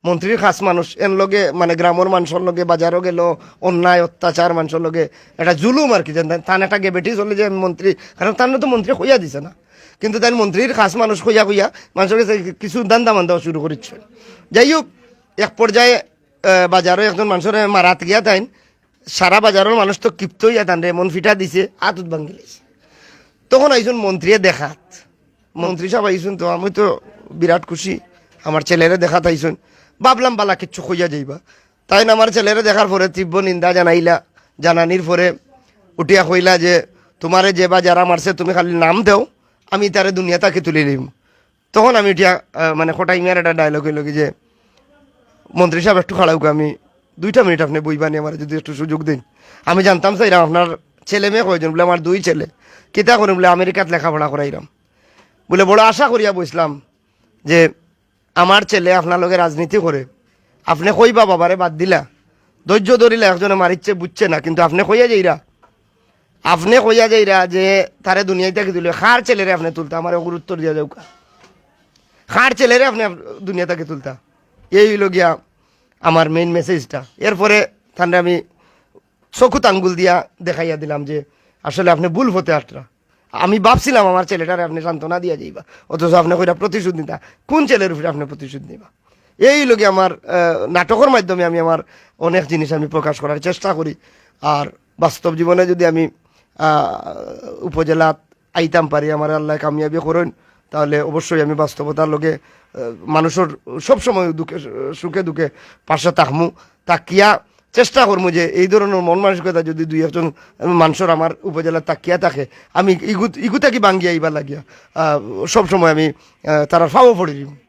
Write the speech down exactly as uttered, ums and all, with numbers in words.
মন্ত্রীর খাস মানুষ, এন লগে মানে গ্রামর মানুষর লগে বাজারও গেল, অন্যায় অত্যাচার মানুষর লগে, এটা জুলুম আর কি। যেন তান একটা গেবেটি চলে যে আমি মন্ত্রী, কারণ তান তো মন্ত্রী কইয়া দিছে না, কিন্তু তাই মন্ত্রীর খাস মানুষ কইয়া কইয়া মানুষর কাছে কিছু ধান্দা মান্দা শুরু করেছে। যাই হোক, এক পর্যায়ে আহ, বাজারও একজন মানুষরে মারাত গিয়া তাইন, সারা বাজারর মানুষ তো ক্ষিপ্ত হইয়া তানরে এমন ফিটা দিছে, আতুত ভাঙ্গি লাইছে। তখন আইছুন মন্ত্রীয়ে দেখাত, মন্ত্রী সাহেব আইছুন তো, আমি তো বিরাট খুশি, আমার ছেলেরে দেখাত আইছুন। ভাবলাম বালা কিচ্ছু কইয়া যাইবা। তাইন আমার ছেলেরে দেখার পরে তীব্র নিন্দা জানাইলা, জানানির পরে উঠিয়া কইলা যে, "তোমারে যে বা যারা মারছে তুমি খালি নাম দেও, আমি তারে দুনিয়া থাকি তুলি নিম।" তখন আমি উঠিয়া আহ, মানে কটাই মিয়ার একটা ডায়লগ হইল কি যে, "মন্ত্রী সাহেব একটু খাড়াউকা, আমি দুইটা মিনিট আপনি বইবানি, আমার যদি একটু সুযোগ দিন।" আমি জানতাম চাইলাম আপনার ছেলে মেয়ে কয়জন? বলে, "আমার দুই ছেলে।" "কিতা করেন?" বলে, "আমেরিকাত লেখাপড়া করাইলাম।" বলে, "বড় আশা করিয়া বসলাম যে আমার ছেলে আপনার লগে রাজনীতি করে, আপনি কইবা বাবারে বাদ দিলা, ধৈর্য ধরিলা, একজনে মারিচ্ছে বুঝছে না, কিন্তু আপনি কইয়া যাইরা, আপনি কইয়া যাইরা যে তারে দুনিয়াইতে কি তুলে, কার ছেলেরে আপনি তুলতা, আমার গুরুত্ব দিয়া যাউকা, কার ছেলেরে আপনি আপ-, দুনিয়া থাকি তুলতা।" এই হইল গিয়া আমার মেইন মেসেজটা। এরপরে তানরে আমি চকুত আঙ্গুল দিয়া দেখাইয়া দিলাম যে আসলে আপনি ভুল পথে আটরা। আমি ভাবছিলাম আমার ছেলেটারে আপনি সান্ত্বনা দিয়া যাইবা, অথচ আপনি কইরা প্রতিশোধ নিতা। কোন ছেলের উপরে আপনি প্রতিশোধ নিবা? এই লগে আমার আহ, নাটকর মাধ্যমে আমি আমার অনেক জিনিস আমি প্রকাশ করার চেষ্টা করি। আর বাস্তব জীবনে যদি আমি আহ, উপজেলাত আইতাম পারি, আমার আল্লাহ কামিয়াবি করইন, তাহলে অবশ্যই আমি বাস্তবতার লগে আহ, মানুষর সব সময় দুঃখে সুখে দুঃখে পাশে থাকমু। থাকিয়া চেষ্টা করমু যে এই ধরনের মন মানসিকতা যদি দুই একজন মানুষর আমার উপজেলা থাকিয়া থাকে, আমি ইগু ইগু থাকি ভাঙ্গিয়া আইবার লাগিয়া আহ, সব সময় আমি আহ, তারার ফাও পড়ি দিব।